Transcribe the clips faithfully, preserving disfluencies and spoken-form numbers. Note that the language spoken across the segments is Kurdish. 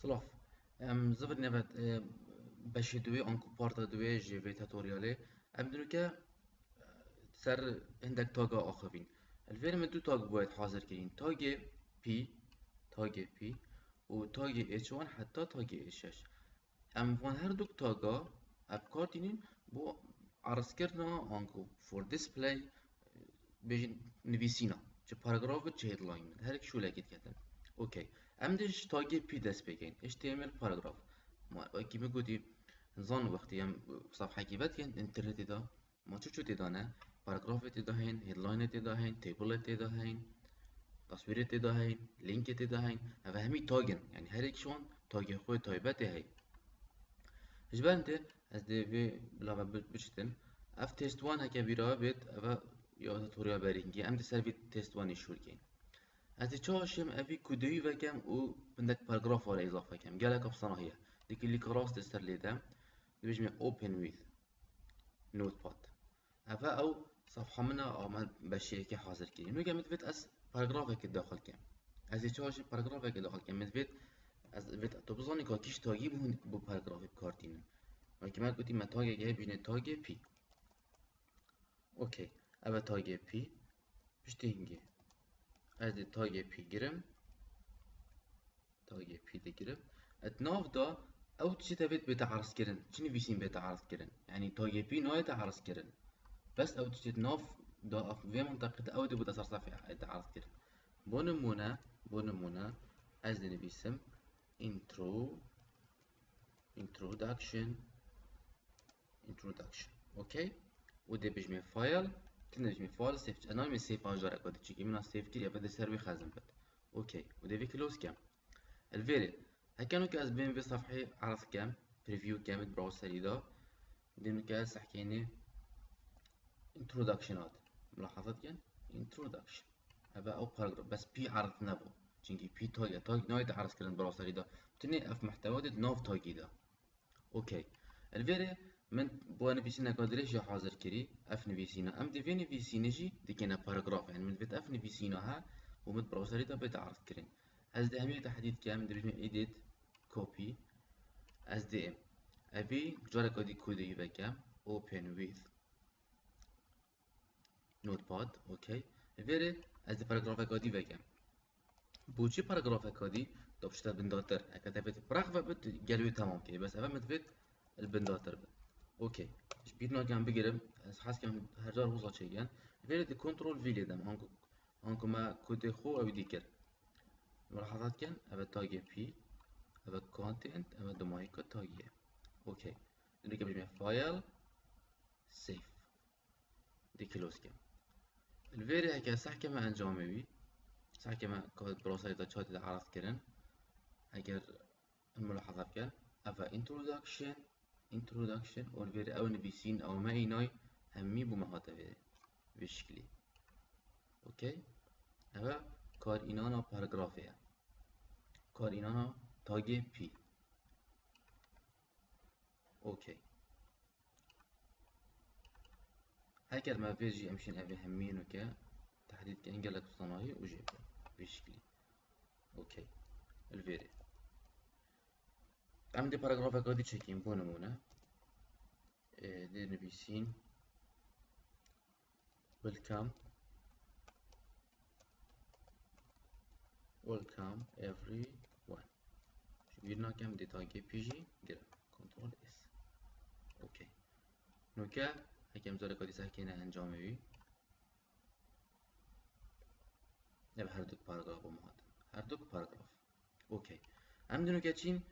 Laf. Em zivirîne ve, e, beşê duwê anku parta duwê ji vê tutorialê. Em dûke, e, ser hindek taga axivîn. Li vêrê min du tag boyet hazir kirîn. Tagê P, tagê P û tagê H one heta tagê H şeş. Em van her du taga ev kar tînin bo erzkirina anku for display, bêjin nivîsîna, çi paragraf bi çi headline bi, her şûlekê diketin. Okey. Em dê ji tagê P dest pê keyin. H T M L paragraf. Ma wekî min gotî, zan wextî em safhekî vedikin, internetê de ma çi çi tê de ne? Paragrafê tê de hên, headline tê de hên, table tê de hên, taswîrê tê de hên, linkê tê de hên. Ev hemî tag in. Yani her yek ji wan tagê xwe taybetê heye. Ji ber tê ez dê vê bila ve bi-, biçitin. Ev test one heke bîra bêt, ev ya tutorial berîngî. Em di ser vê test one şûr keyin. Ez dê çawa şêm evî kudeyî vekem û hindek paragraf were îzafe kem. Gelek efsanahiye. Dikî lîka rast ser lê de. Dibêjim open with Notepad. Eve ew safha min e, a me beşiyekê hazir kirî. Nûke min divêt ez paragrafekê daxil kem. Ez ê çawa jî paragrafekê daxil kem. Min divêt ez divêt tu bizanî ka kîş tagî bû, bû paragrafê bi kar tînin. Wekî me gotî me tagê heye bîne tagê P. Okey. Eve tagê P. Piştî hingê. Ez dê tagê P girim. Tagê P digirim. Et nav da ew tiştê tevêt bête erzkirin. Çi nivîsîn bête erzkirin? Yani tagê P nayête erzkirin. Bes ew tiştê nav da vê mintaqê de ew dê bû da ser safhê ête erzkirin. Bo nimûne, bo nimûne ez dinivîsim intro, introduction, introduction. Okey. Û dê bijmê file, tu dê bijmê file save. Enay me save ajarek de çikî min a save kiriye ve de ser wê xezim bit. Okey. Û dê vê close kem. Li vêrê, heke nûke ez bên vê safheyê erz kem, preview kem di browserî de. Dê nûke ez sehkênê introduction hat. Mulahaza dikin? Introduction. Eve ew paragraf, bes P erz nebû. Çinkî P tag e, tag nayête erz kirin browserî de. Tinê ev muhtewa dê di nav tagî de. Okey. Li vêrê min bo nivîsîneka dirêj jî hazir kirî. Ev nivîsîna. Em dê vê nivîsînê jî dikêne paragraf. Yani min divêt ev nivîsîna he û min browserî de bête erd kirin. Ez dê hemî tehdîd kem, dibêjim edit, copy. Ez dê evî careka dî kodeyî vekem. Open with Notepad, okey. Vêrê ez dê paragrafeka dî vekem. Bo çi paragrafeka dî? Da pişta bindatir. Eke te vêt piraq ve bit, gel wê temam kê. Bes eve min divêt li bindatir bit. Okey. Ji bîr nakem bigirim. Ez hez kem her car hoza çêgen. Vêrê dê Ctrl V lê dem. Anku, anku me kodê xwe ew dî kir. Mulahaza dikin, eve tagê P, eve content, eve dimayîka tagî ye. Okey. Dê nûke bijmê file, save. Dê close kem. Li vêrê heke sehke me encamê wî, sehke me ka browserê de çatê de erz kirin, eger mulahaza bikin, eve introduction, introduction, û li vêrê ew nivîsîn, ew me înay, hemî bo me hate vê, vê şiklî. Okey? Eve karînana paragrafê ye. Karînana tagê P. Okey. Heger me vê jî em şîn evê hemî nûke tehdîd kin gelek zanahî û jê bikin. Vê şiklî. Okey. Li vêrê. Em dê paragrafeka dî çekîn bo nimûne. Ê, dê nivîsîn. Welcome. Welcome everyone. Ji bîr nakem dê tagê P jî girim. Ctrl S. Okey. Nûke hekem careka dî sehkêne encamê wî. Ev her du paragraf bo me hatin. Her du paragraf. Okey. Em dê nûke çîn,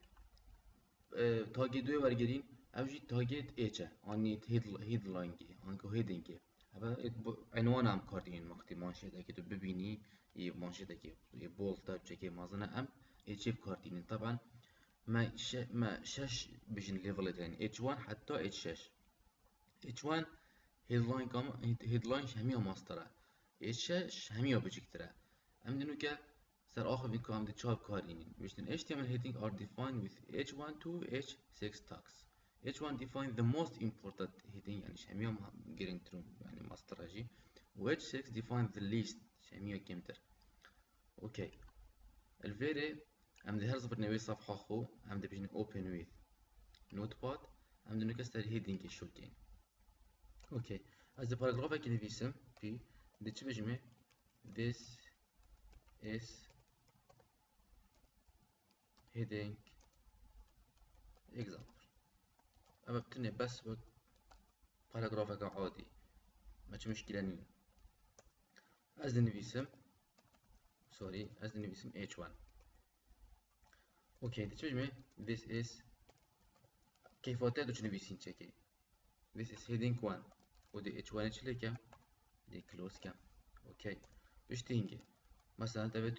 e, tagê duyê wergerîn, ev jî tagê H e. Anî head-, headline-ê, anku heading-ê. Eve, e, bu, enwana em kar tînin wextê manşetekê tu bibînî, ê manşetekê, ê bold e, çekê mezin e, em H e bi kar tînin. Taban, me şe-, me şeş bijin levelê de, yani H one heta H şeş. H one headline kam-, head-, headline ji hemiya mastir e. H şeş hemiya biçûktir e. Em dê nûke ser axivîn ku em dê çawa bi kar înîn. Biştin, H T M L heading are defined with H one to H six tags. H one define the most important heading, yani ji hemiya ma-, girîngtir û yani mastir e jî. Û H six define the least, ji hemiya kêmtir. Okey. Li vêrê Em dê her zivirnê wê sefha xwe, em dê bijînin open with Notepad, em dê nuke ser headingê şokên. Okey. Ez dê paragrafekî nivîsim, pî, dê çi bijimê? This is heading example. Ev bi tinê bes wek paragrafeke adî. Me çi muşkile nîn. Ez dinivîsim. Sorry, ez dinivîsim H one. Okey, dê çi bijimê? This is keyfa te tu çi nivîsîn çekê. This is heading one. Û dê H one çi lê kem? Dê close kem. Okey. Piştî hingê. Mesela te ve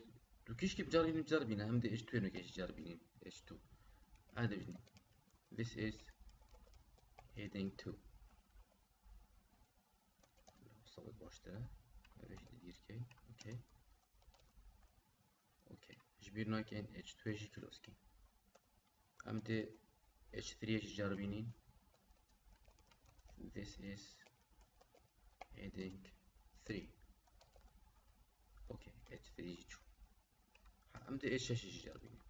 tu kişkî bicaribînî, bicaribîne. Hem dê H two nuke jî caribînî. H two. Hadi bijînî. This is heading two. Sabit baştir e. Ev jî dê dîr key. Okey. Okey. Ji bîr nakin H two jî close key. Em dê H three jî caribînîn. This is heading three. Okey. H three jî çû. Ha, em dê H şeş jî caribînîn.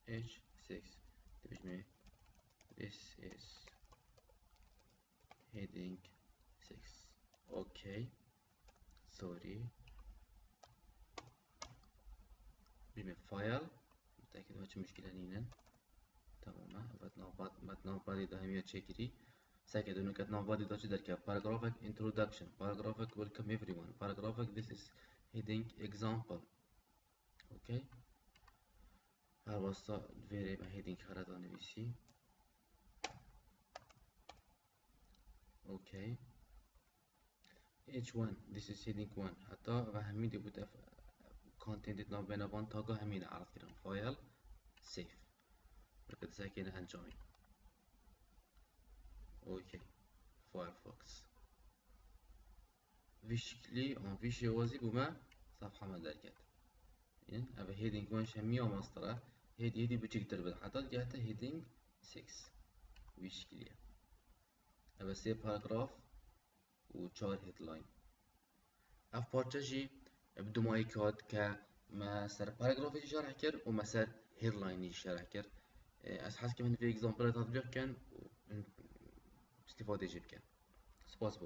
H six. Dibijmê. This is heading six. Okey. Sorry. Bijmê file. Mutekîd ve çi muşkile nînin. Tamam e. Evet, navbat, met navbatê de hemiya çekirî. Seke de nuket navbatê de çi derke? Paragrafek introduction. Paragrafek welcome everyone. Paragrafek this is heading example. Okey. Her wasta vêrê me heading xereta nivîsî. Okey. H one, this is heading one. Heta ve hemî dê bût ev content nav bêne van taga hemî de erd kirin. File, save. Weke dizekê ne encamî. Okey. Firefox. Vî şiklî an vî şêwazî bû me sefha me derket. Ên, ev heading one şemiya master e. Head, headî biçîktir bin. Heta digehte heading six. Vî şiklî ye. Ev sê paragraf û çar headline. Ev parçe jî bi dumayî kat ke me ser paragrafê jî şerh kir û me ser headline jî şerh kir. Ez hez kim hin vê example tatbîq kin û îstîfadê jî bikin. Spas bo.